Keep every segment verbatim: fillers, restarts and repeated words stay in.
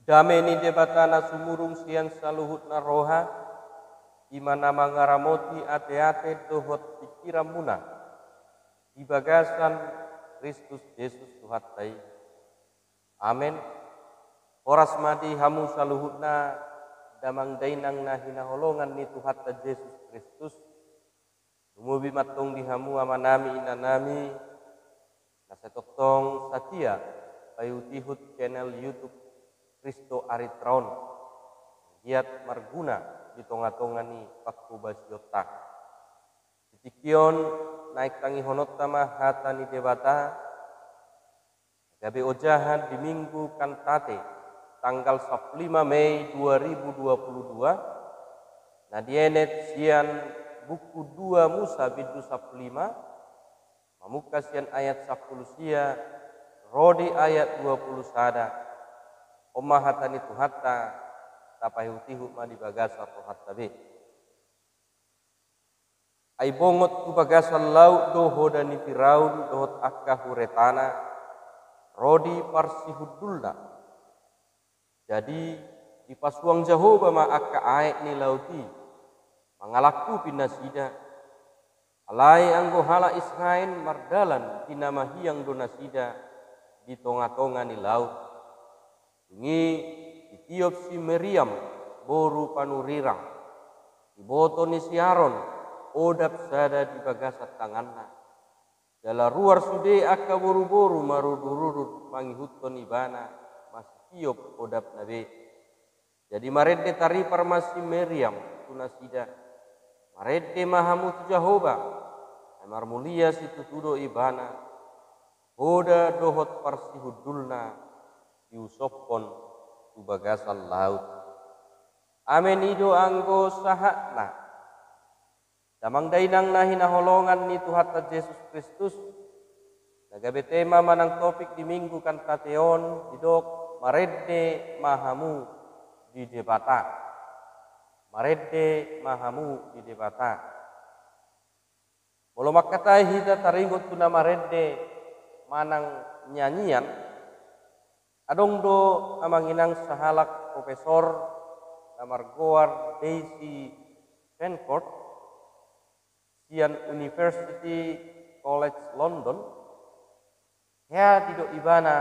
Dame ni Debata na sumurung sian saluhutna roha, i ma na mangaramoti ateate dohot pingkiranmuna di bagasan Kristus Jesus Tuhanta i. Amen. Horas ma di hamu saluhutna, damang dainang na hinaholongan ni Tuhanta Jesus Kristus. Lumobi ma antong di hamu amanami, inanami, na sai tongtong satia paihutihut channel YouTube Kristus Aritra on, giat marguna di tongatonga ni panghobasionta. Di tingki on naeng tangihononta ma hata ni Debata, gabe ojahan di Minggu Kantate, tanggal sampulu lima Mei dua ribu dua puluh dua, na dienet sian buku dua Musa bindu sampulu lima, mamungka sian ayat sampulu sia ro di ayat dua puluh sada. On ma hata ni Tuhanta, tapaihutihut ma di bagasan rohanta be. Ai bongot tu bagasan laut do hoda ni Firaun dohot angka huretana, ro di parsihundulna. Jadi, dipasuang Jahowa ma angka aek ni laut i, mangalangkupi nasida. Alai anggo halak Israel mardalan di na mahiang do nasida di tongatonga ni laut. Dung i ditiop si Miriam, boru panurirang, diboto ni si Aron odap sada di bagasan tanganna. Jala ruar sude angka boruboru marudurudur mangihuthon ibana masitiop odapna be. Jadi marende taripar ma si Miriam tu nasida. Marende ma hamu tu Jahowa, ai marmulia situtu do ibana. Hoda dohot parsihundulna diusophon tu bagasan laut. Amen. I do anggo sahatna. Damang dainang na hinaholongan ni Tuhanta Jesus Kristus, na gabe tema manang topik di Minggu Kantate on didok marende ma hamu di Debata. Marende ma hamu di Debata. Molo mangkatai hita taringot tu na marende manang nyanyian, adong do amang inang sahalak profesor na margoar Daisy Fancourt sian University College London, hea didok ibana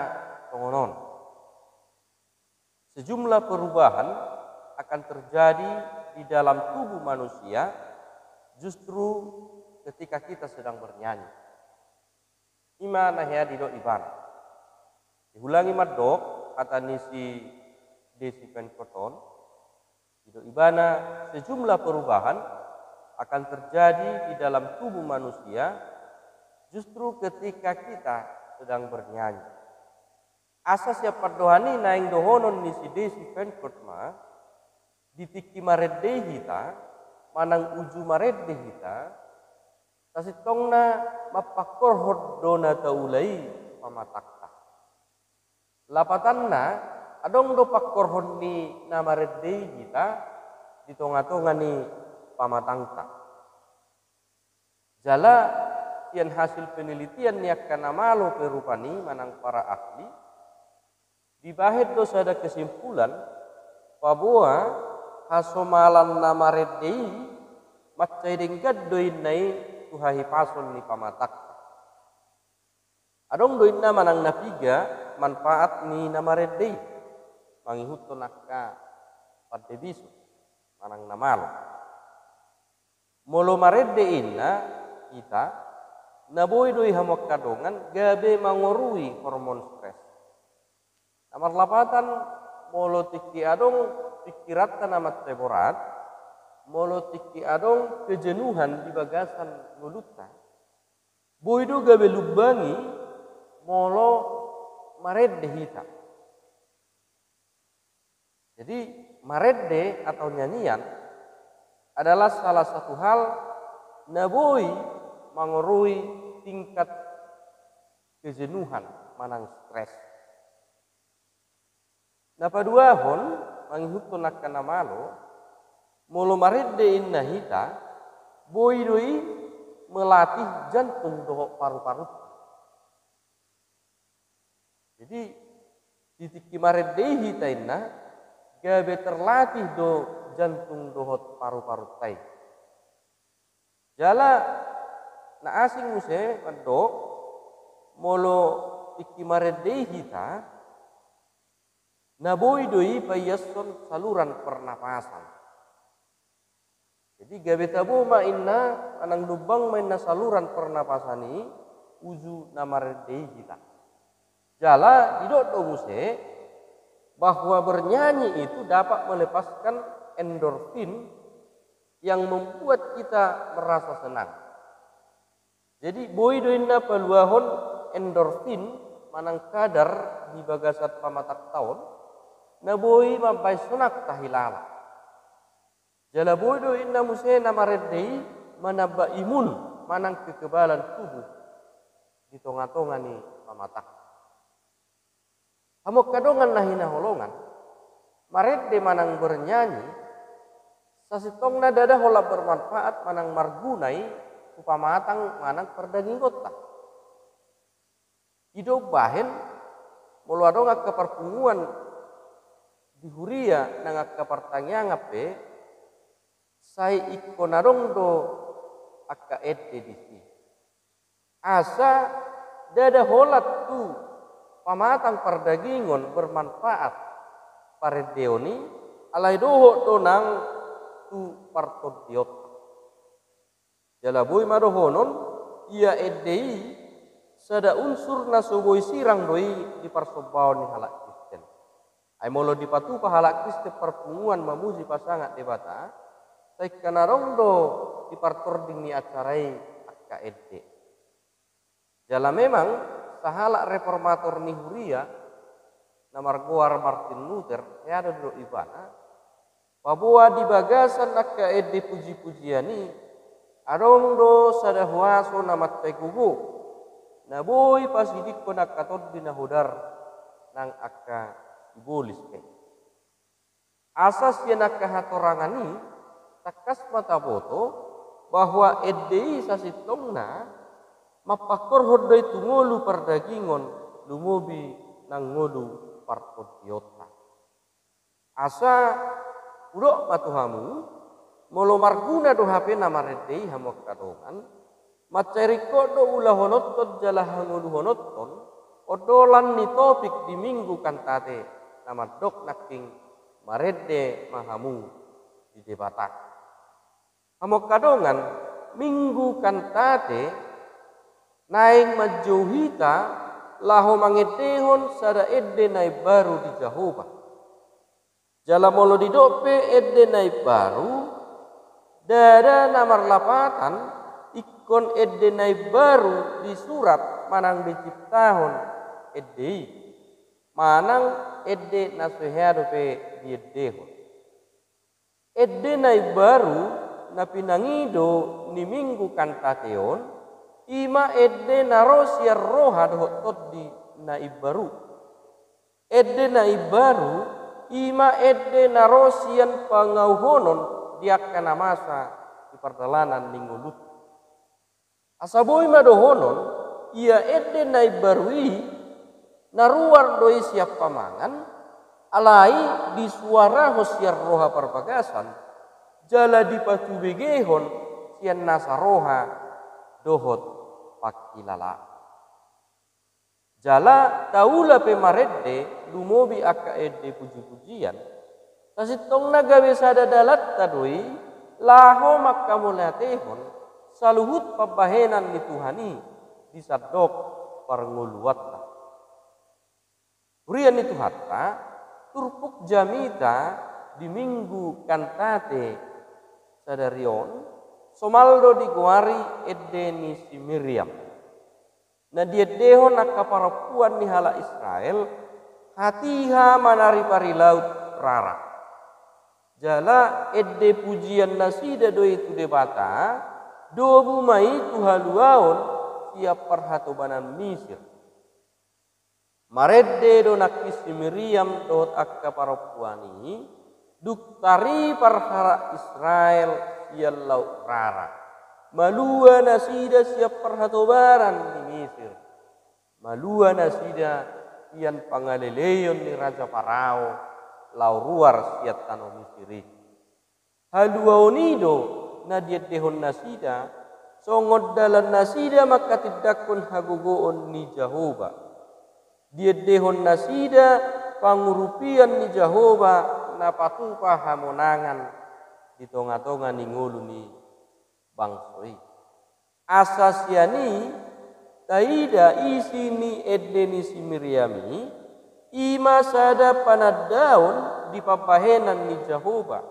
songon on. Sejumlah perubahan akan terjadi di dalam tubuh manusia justru ketika kita sedang bernyanyi. I ma na hea didok ibana. Diulangi mandok hata ni si Daisy Fancourt on. Didok ibana, sejumlah perubahan akan terjadi di dalam tubuh manusia justru ketika kita sedang bernyanyi. Asa sian pandohan i naeng dohonon ni si Daisy Fancourt ma, di tingki marende hita, manang uju marende hita, sasintongna mampangkorhon do na taula i pamatangta. Lapatanna, adong do pangkorhon ni na marende i hita di tongatonga ni pamatangta. Jala sian hasil penelitian ni angka na malo pe rupani manang para ahli, dibahen do sada kesimpulan, paboa hasomalan na marende i mansai denggan do inna i tu hahipason ni pamatangta. Adong do inna manang na piga manfaat ni na marende i mangihuthon angka pandebison manang na malo. Molo marende inna hita, na boi do i hamu angka dongan gabe mangorui hormon stres. Na marlapatan, molo tingki adong pingkiranta na mansai borat, molo tingki adong kejenuhan di bagasan ngolunta, boi do gabe lumbangi molo marende hita. Jadi, marende atau nyanyian adalah salah satu hal na boi mangorui tingkat kejenuhan manang stres. Na paduahon, mangihuthon angka na malo, molo marende inna hita, boi do i melatih jantung dohot paruparu. Jadi, Di tingki marende i hita inna, gabe terlatih do jantung dohot paru-parunta i. Jala na asing muse mandok, molo tingki marende i hita, na boi do i paiashon saluran pernapasan. Jadi gabe tabo ma inna, manang lumbang ma inna saluran pernapasan i, uju na marende i hita. Jala didok do muse bahwa bernyanyi itu dapat melepaskan endorfin yang membuat kita merasa senang. Jadi boi do inna paluahon endorfin manang kadar di bagasan pamatangta on, na boi mambahen sonang tahilala. Jala boi do inna muse na marende i manamba imun manang kekebalan tubuh di tonga-tonga ni pamatang. Hamu angka dongan na hinaholongan, marende manang bernyanyi, sasintongna ndada holan bermanfaat manang marguna i tu pamatang manang pardagingonta. I do umbahen, molo adong angka parpunguan di huria nang angka partangiangan pe, sai ingkon adong do angka ende disi. Asa ndada holan tu pamatang pardagingon bermanfaat parendeon i, alai dohot do nang tu partondionta. Jala boi ma dohonon, ia ende i sada unsur na so boi sirang do i di parsombaon ni halak Kristen. Ai molo dipatupa halak Kristen parpunguan mamuji pasangap Debata, sai ingkon adong do di partording ni acara i angka ende. Jala memang sahalak reformator ni huria na margoar Martin Luther, hea do didok ibana, paboa di bagasan angka ende puji-pujian i, adong do sada huaso na mansai gogo, na boi pasidingkon angka tondi na hodar nang angka sibolis pe. Asa sian angka hatorangan i, tangkas ma taboto bahwa ende i sasintongna mampangkorhon do i tu ngolu pardagingon, lumobi nang ngolu partondionta. Asa hudok ma tu hamu, molo marguna do hape na marende i hamu angka dongan, mansai ringkot do ulahononton jala hangoluhononton ondolan ni topik di Minggu Kantate, na mandok nangkin marende ma hamu di Debata. Hamu angka dongan, Minggu Kantate naeng manjou hita laho mangendehon sada ende na imbaru di Jahowa. Jala molo didok pe ende na imbaru, ndada na marlapatan ingkon ende na imbaru disurat manang diciptahon ende i, manang ende na so hea dope diendehon. Ende na imbaru na pinangido ni Minggu Kantate on, i ma ende na ro sian roha dohot tondi na imbaru. Ende na imbaru, i ma ende na ro sian pangauhonon di angka na masa di pardalanan ni ngolunta. Asa boi ma dohonon, ia ende na imbaru i, na ruar do i sian pamangan, alai disuarahon sian roha parbagasan, jala dipatubegehon sian nasa roha dohot pangkilalaan. Jala taula pe marende, lumobi angka ende puji-pujian, sasintongna gabe sada dalanta do i laho mangkamauliatehon saluhut pambahenan ni Tuhan i di sandok parngoluanta. Huria ni Tuhanta, turpuk jamita di Minggu Kantate sadari on, somal do digoari ende ni si Miriam. Na diendehon angka parompuan ni halak Israel, hatiha manari-pari laut rara. Jala ende pujian nasida do i tu Debata, domu ma i tu haluaon sian parhatobanan Misir. Marende do nangkin si Miriam dohot angka parompuan i, dung taripar halak Israel sian laut rara. Malua nasida sian parhatobanan ni Misir. Malua nasida sian pangaleleion ni Raja Parao laho ruar sian tano Misir i. Haluaon i do na diendehon nasida, songon dalan nasida mangkatindangkon hagogoon ni Jahowa. Diendehon nasida pangurupion ni Jahowa na patupa hamonangan di tongatonga ni ngolu ni bangso i. Asa sian i taida isi ni ende ni si Miriam i, i ma sada panandaon di pambahenan ni Jahowa.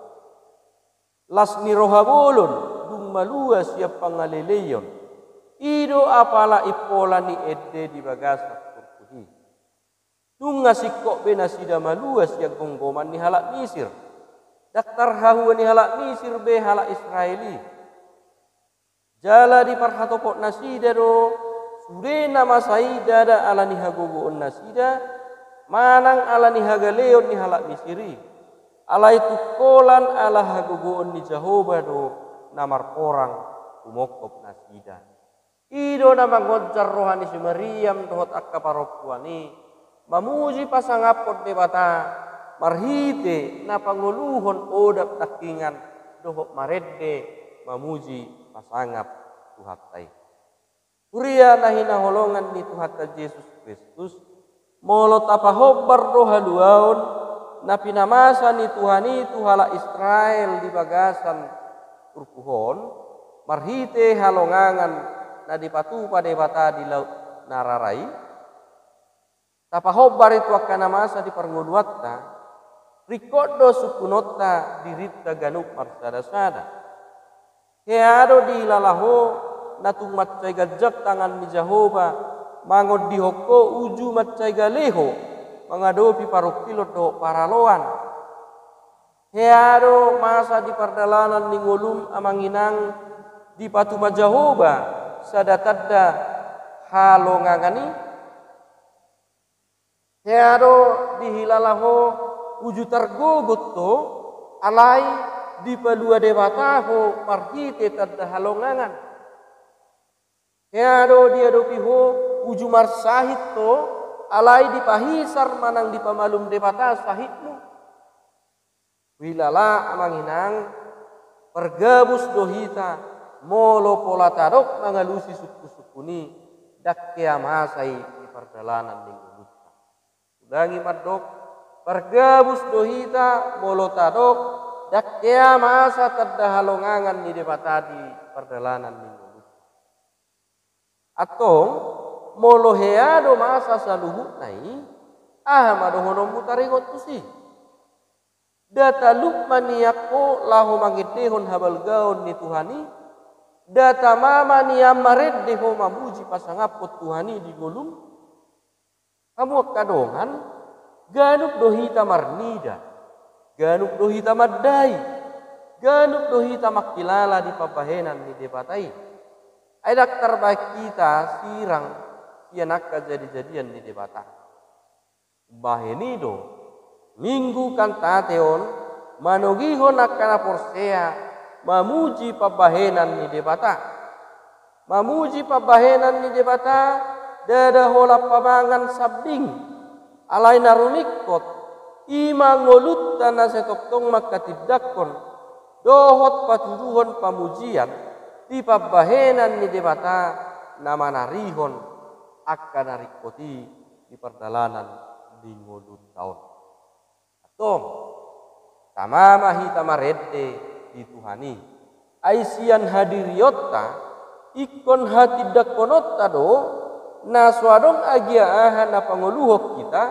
Las ni roha bolon dung malua sian pangaleleion. I do apala impola ni ende di bagasan turpuk i. Nunga singkop be nasida malua sian gomgoman ni halak Misir. Ndang tarhahua ni halak Misir be halak Israel i. Jala diparhatopot nasida do, sude na masa i ndada ala ni hagogoon nasida, manang ala ni hagaleon ni halak Misir i. Alai tung holan ala hagogoon ni Jahowa do na marporang humongkop nasida. I do na mangonjar roha ni si Miriam dohot angka parompuan i, mamuji pasangaphon Debata, marhite na pangoluhon odap nangkiningan dohot marende mamuji pasangap Tuhanta i. Huria na hinaholongan ni Tuhanta Jesus Kristus, molo tapahombar do haluaon na pinamasa ni Tuhan i tu halak Israel di bagasan turpuk on, marhite halongangan na dipatupa Debata di Laut na Rara i, tapahombar i tu angka na masa di parngoluanta, ringkot do sungkunonta dirinta ganup marsadasada. Hea do dihilala ho na tung mansai ganjang tangan ni Jahowa mangondihon ho uju mansai gale ho mangadopi parungkilon dohot paraloan. Hea do masa di pardalanan ni ngolum amang inang dipatupa Jahowa sada tanda halongangan i. Hea do dihilala ho uju targogot ho, alai dipalua Debata ho marhite tanda halongangan. Hea do diadopi ho uju marsahit ho, alai dipahisar manang dipamalum Debata sahitmu. Huilala amang inang, pargabus do hita molo pola tadok mangalusi sungkunsungkun i, ndang hea masa i di pardalanan ni ngolunta. Ulangi mandok, pargabus do hita molo tadok ndang hea masa tanda halongangan ni Debata di pardalanan ni ngolunta. Antong, molo hea do masa saluhutna i, aha ma dohononmu taringot tusi? Nda talup ma nian ho laho mangendehon habalgaon ni Tuhan i? Nda tama ma nian marende ho mamuji pasangaphon Tuhan i di ngolum? Hamu angka dongan, ganup do hita marnida, ganup do hita mandai, ganup do hita mangkilala di pambahenan ni Debata i. Ai ndang tarbahen hita sirang sian angka jadijadian ni Debata. Umbahen i do, Minggu Kantate on manogihon angka na porsea mamuji pambahenan ni Debata. Mamuji pambahenan ni Debata, ndada holan pamangan sambing, alai na rumingkot, i ma ngolunta na sai tongtong mangkatindangkon dohot patuduhon pamujian di pambahenan ni Debata na manarihon angka na ringkot i di pardalanan ni ngolunta on. Antong, tama ma hita marende di Tuhan i. Ai sian hadirionta, ingkon hatindangkononta do, na so adong agia aha na pangoluhon hita,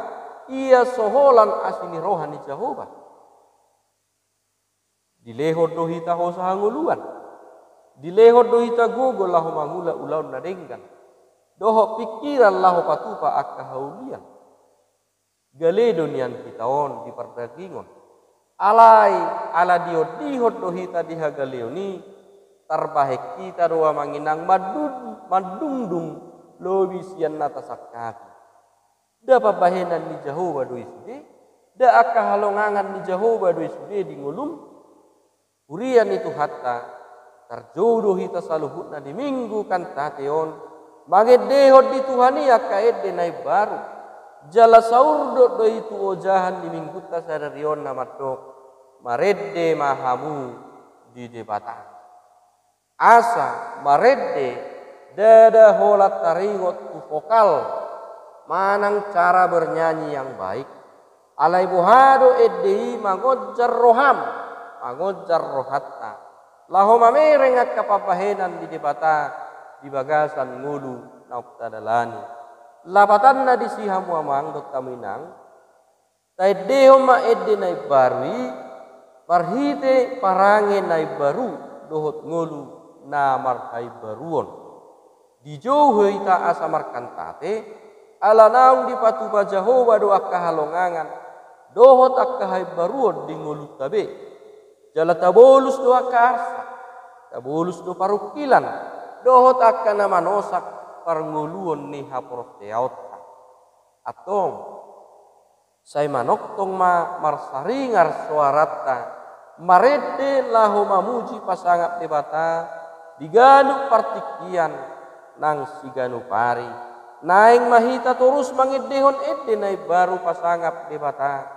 ia so holan asi ni roha ni Jahowa. Dilehon do hita hosa hangoluan. Dilehon do hita gogo laho mangula ulaon na denggan. Dohot pingkiran laho patupa angka haulian. Gale do nian hita on di pardagingon. Alai, ala diondihon do hita di hagaleon i, tarbahen hita do amang inang mandun-, mandungdung lobi sian na tasangkapi. Nda pambahenan ni Jahowa do i sude, nda angka halongangan ni Jahowa do i sude di ngolum. Huria ni Tuhanta, tarjou do hita saluhutna di Minggu Kantate on, mangendehon di Tuhan i angka ende na imbaru. Jala saurdot do i tu ojahan ni minggunta sadari on na mandok, marende ma hamu di Debata. Asa marende ndada holan taringot tu vokal manang cara bernyanyi yang baik. Alai boha do ende i mangonjar roham, mangonjar rohanta, laho mamereng angka pambahenan ni Debata di bagasan ngolu naung tadalani. Lapatanna disi hamu amang dohot hamu inang, taendehon ma ende na imbaru i marhite parange na imbaru dohot ngolu na marhaimbaruon. Dijou hita asa markantate, ala naung dipatupa Jahowa do angka halongangan dohot angka haimbaruon di ngolunta be. Jala tabolus do angka arsak, tabolus do parungkilan dohot angka na manosak parngoluon ni haporseaonta. Antong, sai manongtong ma marsaringar soaranta marende laho mamuji pasangap Debata di ganup partingkian nang siganup ari. Naeng ma hita torus mangendehon ende na imbaru pasangap Debata,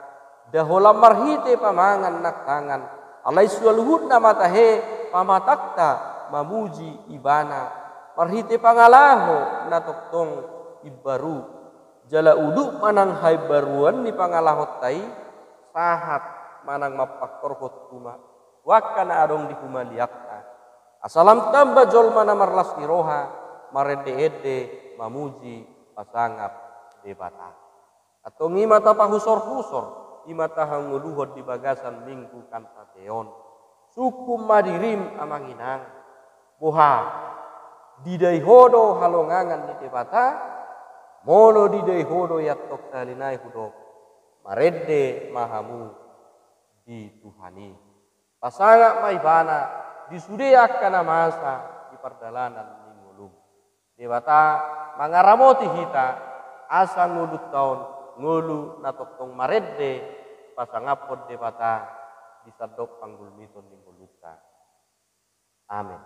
nda holan marhite pamangan nang tangan, alai saluhutna ma tahe pamatangta mamuji Ibana marhite pangalaho na tongtong imbaru. Jala udut manang haimbaruon ni pangalahonta i sahat manang mampangkorhon tu angka na adong di humaliangta. Asa lam tamba jolma na marlas ni roha marende-ende mamuji pasangap Debata. Antong i ma tapahusorhusor, i ma tahangoluhon di bagasan minggu kantate on. Sungkun ma dirim amang inang. Boha, didai ho do halongangan ni Debata? Molo didai ho do, i antong sahali nai hudok, marende ma hamu di Tuhan i. Pasangap ma Ibana di sude angka na masa di pardalanan ni ngolum. Debata mangaramoti hita asa ngolunta on ngolu na tongtong marende pasangaphon Debata di sandok panggulmiton ni ngolunta. Amen.